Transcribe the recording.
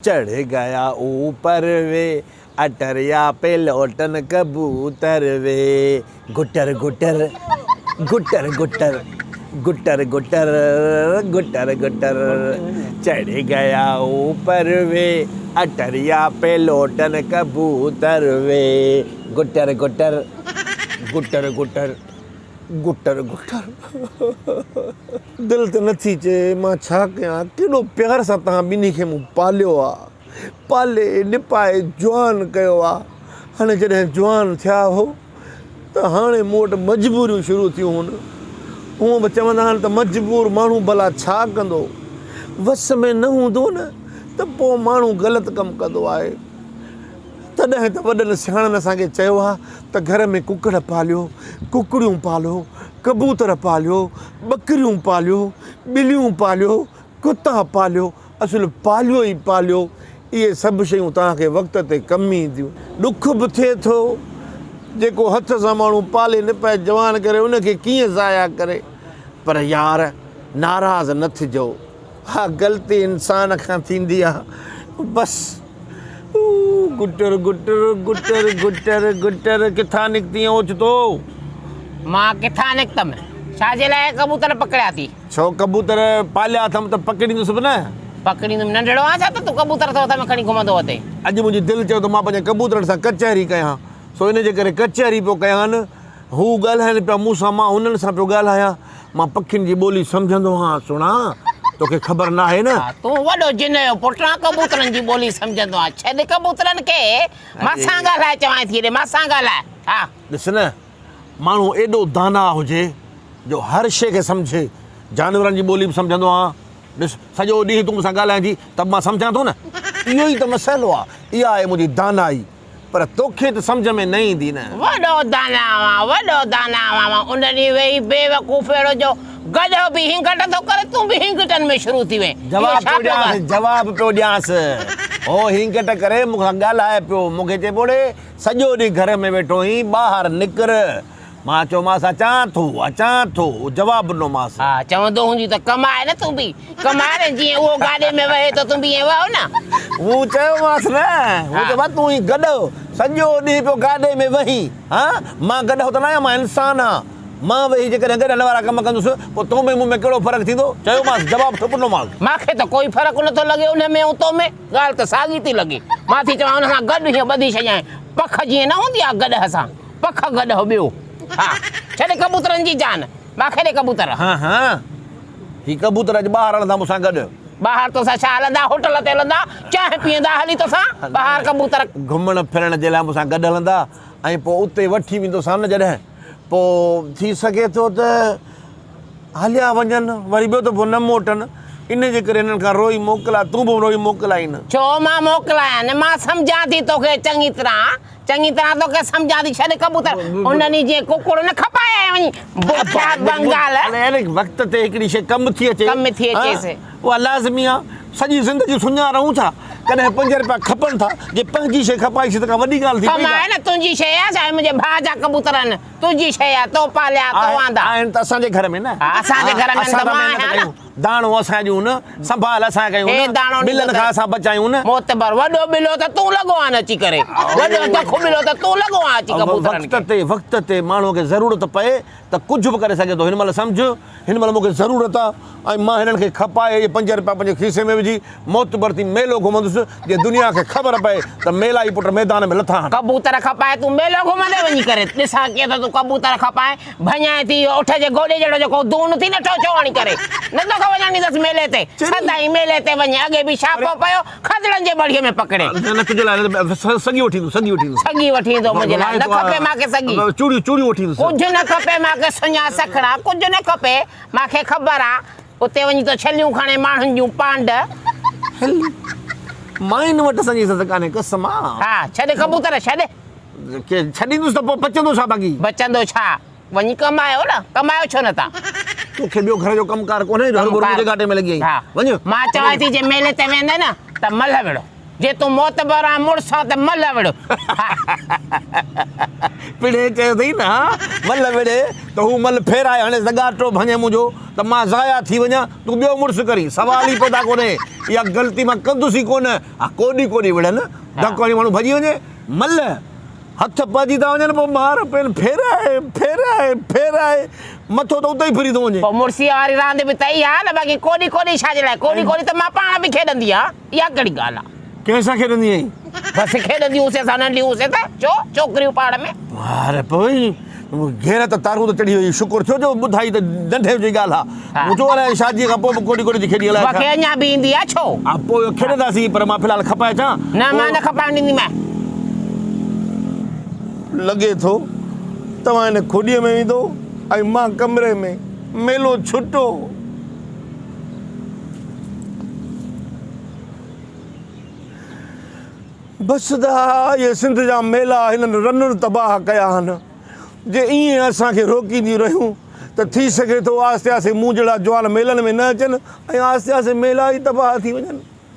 چڙهه گيا اوپر وي اٽريا پي لوٽن ڪبوتر وي گٽر گٽر گٽر گٽر گٽر گٽر گٽر گٽر چڙهه گيا اوپر وي اٽريا پي لوٽن ڪبوتر وي گٽر گٽر گٽر گٽر گٽر گٽر دل ته نٿي چئي مان ڇا ڪيان ڪيڏو پيار سان توهان ٻنهي کي مون پاليو آ پالي نپائي جوان ڪيو آ هاڻي جڏهن جوان ٿيا هو ته هاڻي مون وٽ مجبوريون شروع ٿيون هن هونء به چوندا آهن ته مجبور ماڻهو ڀلا ڇا ڪندو وس ۾ نه هوندو نه ته پوء ماڻهو غلط ڪم ڪندو آهي. تڏهن ته وڏن سياڻن اسان کي چيو آهي ته گهر ۾ ڪڪڙ پاليو، ڪڪڙيون پالو، ڪبوتر پاليو، ٻڪريون پاليو، ٻليون پاليو، ڪتا پاليو، اصل پاليو ئي پاليو، اهي سڀ شيون توهان کي وقت تي ڪم اينديون. ڏک به ٿئي ٿو، جيڪو هٿ سان ماڻهو پالي نپائي جوان ڪري ان کي ڪيئن ضايع ڪري. پر يار ناراض نه ٿجو. ها غلطي انسان کان ٿيندي آ بس. گٽر گٽر گٽر گٽر گٽر ڪٿان نڪتين اوچتو؟ مان ڪٿان نڪتم؟ ڇا جي لاء ڪبوتر پڪڙيا ٿي؟ ڇو ڪبوتر پاليا اٿم ته پڪڙيندس به نه. پڪڙيندم ننڍڙو آهيان ڇا ته تون ڪبوتر ٿو هٿ ۾ کڻي گهمندو وتين. اڄ منهنجي دل چيو ته مان پنهنجي ڪبوترن سان ڪچهري ڪيان سو ان جي ڪري ڪچهري پيو ڪيان. هو ڳالهائين پيا مون سان مان هنن سان پيو ڳالهايان. مان پکين جي ٻولي سمجهندو آهيان سهڻا، توکي خبر ناهي نه؟ ها تون وڏو جن جو پٽ آن ڪبوترن جي ٻولي سمجهندو آهين. ڇڏ ڪبوترن کي، مان سان ڳالهاء چوانء ٿي هيڏي مان سان ڳالهاء. ها. ڏس نه ماڻهو ايڏو داناء هجي جو هر شيء کي سمجهي. جانورن جي ٻولي به سمجهندو آهيان. ڏس سڄو ڏينهن تون مون سان ڳالهائين ٿي ته به مان سمجهان ٿو نه. اهو ئي ته مسئلو آهي. اها آهي منهنجي دانائي. پر توکي ته سمجهه ۾ نه ايندي نه. وڏو داناء آن، وڏو داناء آن. ان ڏينهن ويهي بيوقوف اهڙو جو گڏهه به هنگٽ ٿو ڪري، تون به هنگٽن ۾ شروع ٿي وئين. اهو جواب ڇا پيو پيو ڏيانس، ڳالهه. جواب پيو ڏيانس. هو هنگٽ ڪري مون کان ڳالهائي پيو. مون کي چئي پيو اڙي سڄو ڏينهن گهر ۾ ويٺو آهين، ٻاهر نڪر. مان چيومانس اچان ٿو، اچان ٿو. جواب ڏنومانس. ها، چوندو هوندين ته ڪماء نه تون به. ڪماء نه، جيئن اهو گاڏي ۾ وهي ٿو تون به ائين وهه نه. مون چيومانس نه. مون چيو تون ئي گڏهه، سڄو ڏينهن پيو گاڏي ۾ وهين. ها، مان گڏهه ته ناهيان، مان انسان آهيان. مان ويهي جيڪڏهن گڏهن وارا ڪم ڪندس، پوء تو ۾ مون ۾ ڪهڙو فرق ٿيندو؟ چيومانس، جواب ٺپ ڏنومانس. مان کي ته ڪوئي فرق نٿو لڳي ان ۾ ۽ تو ۾، ڳالهه ته ساڳي ٿي لڳي. مان ٿي چوان ان سان گڏ هيئن ٻڌي ڇڏيانء، پک جيئن نه هوندي آهي گڏهه سان. پک گڏهه ٻيو. ها، ڇڏ ڪبوترن جي جان، مان کي ڏي ڪبوتر. ها ها، هي ڪبوتر اڄ ٻاهر هلندا مون سان گڏ. ٻاهر توسان ڇا هلندا، هوٽل تي هلندا، چانهه پيئندا، هلي توسان ٻاهر ڪبوتر. گهمڻ ڦرڻ جي لاء مون سان گڏ هلندا ۽ پوء اتي وٺي ويندوسان نه جڏهن، پوء ٿي سگهي ٿو ته هليا وڃن، وري ٻيو دفعو نه موٽن، ان جي ڪري هنن کان روئي موڪلاء، تون به روئي موڪلائين. ڇو مان موڪلايان نه، مان سمجهان ٿي توکي چڱي طرح. چڱي طرح توکي سمجهان ٿي ڇڏ ڪبوتر انهن ئي جيئن ڪڪڙ نه کپائي آهي وڃي بکيا بنگال. هر وقت تي هڪڙي شيء ڪم ٿي اچي ڪم ٿي اچيس اها لازمي آ سڄي زندگي سڃا رهون ڇا ڪڏهن پنج رپيا کپن ٿا جي پنهنجي شيء کپائي سي ته ڪا وڏي ڳالهه ٿي پئي ڪم آهي نه تنهنجي شيء آ ڇا منهنجي ڀاء جا ڪبوتر آهن تنهنجي شيء آ تو پاليا تو آندا آهن ته اسان جي گهر ۾ نه اسان جي گهر ۾ ته مان آهيان نه داڻو اسان ڏيون نه، سنڀال اسان ڪيون نه، ٻلن کان اسان بچايون نه. معتبر، وڏو ٻلو ته تون لڳو آن اچي ڪري. وڏو دک ٻلو ته تون لڳو آن اچي ڪبوترن کي. وقت تي وقت تي ماڻهوء کي ضرورت پئي ته ڪجهه به ڪري سگهي ٿو. هن مهل سمجهه، هن مهل مون کي ضرورت آ ۽ مان هنن کي کپائي اهي پنج رپيا پنهنجي کيسي ۾ وجهي معتبر ٿي ميلو گهمندس، جيئن دنيا کي خبر پئي ته ميلائي پٽ ميدان ۾ لٿا آهن. ڪبوتر کپائي تون ميلو گهمندين وڃي ڪري. ڏسان ڪيئن ٿو تون ڪبوتر کپائين. ڀڃائين ٿي اهو اٺ جي گوڏي جهڙو جيڪو دون ٿي ڏٺو ڇو هڻي ڪري. نه توکي وڃڻ ڏيندس ميلي تي. سدائين ميلي تي وڃ. اڳي به ڇاپو پيو کدڙن جي مڙهيء ۾ پڪڙي. نه نه تنهنجي لاء نه سڳي وٺي ايندس سڳي وٺي ايندس. سڳي وٺي ايندو منهنجي لاء. نه کپي مان کي سڳي. چوڙيون چوڙيون وٺي ايندس. ڪجهه نه کپي مان کي سڃا سکڻا ڪجهه نه کپي. مان کي خبر آ. اتي وڃي ٿو ڇليون کڻي ماڻهن جون پانڊ. هل ماين وٽ اسان جي عزت ڪانهي قسم آ. ها ڇڏ ڪبوتر ڇڏ. کي ڇڏيندس ته پوء بچندو ڇا باقي؟ بچندو ڇا؟ وڃي ڪمايو نه، ڪمايو ڇو نه ٿا؟ توکي ٻيو گهر جو ڪم ڪار ڪونهي جو هرڀرو منهنجي گهاٽي ۾ لڳي آهين. وڃ. مان چوان ٿي جي ميلي تي ويندين نه ته ملهه وڙهو. جي تون معتبر آن مڙس آن ته ملهه وڙهه. ها. پڻهين چيو اٿئي نه ها ملهه وڙهي ته هو ملهه ڦيرائي هڻيس ته ڳاٽو ڀڃي منهنجو ته مان ضايع ٿي وڃان تون ٻيو مڙس ڪرين سوال ئي پيدا ڪونهي اها غلطي مان ڪندس ئي ڪونه ها ڪوڏي ڪوڏي وڙهن ڌڪ هڻي ماڻهو ڀڄي وڃي ملهه هٿ پئجي ٿا وڃن پوء مار پين ڦيرائي ڦيرائي ڦيرائي مٿو ته اتي ئي ڦري ٿو وڃي. پوء مڙسيء واري راند به ته اها آ نه باقي ڪوڏي ڪوڏي ڇا جي لاء ڪوڏي ڪوڏي ته مان پاڻ به کيڏندي آ اها ڪهڙي ڳالهه آ. ڪنهن سان کيڏندي آهين؟ بس کيڏندي هوسين اسان ننڍي هوسين ته ڇو ڇوڪريون پاڻ ۾. مار پوي غيرت تارون ته چڙهي وئي شڪر ٿيو جو ٻڌائي ته ننڍي جي ڳالهه آ مون چيو الائي شاديء کان پوء به ڪوڏي ڪوڏي ٿي کيڏي الائي ڇا. مونکي اڃا به ايندي آ ڇو؟ ها پوء کيڏنداسين پر مان في الحال کپائي اچان. نه مان نه کپائڻ ڏينديمانء. لڳي ٿو توهان هن کوڏيء ۾ ويندو ۽ مان ڪمري ۾. ميلو ڇٽو. بس ته اهي سنڌ جا ميلا هنن رنن تباهه ڪيا آهن. جي ائين اسان کي روڪينديون رهيون ته ٿي سگهي ٿو آهستي آهستي مون جهڙا جوان ميلن ۾ نه اچن ۽ آهستي آهستي ميلا ئي تباهه ٿي وڃن.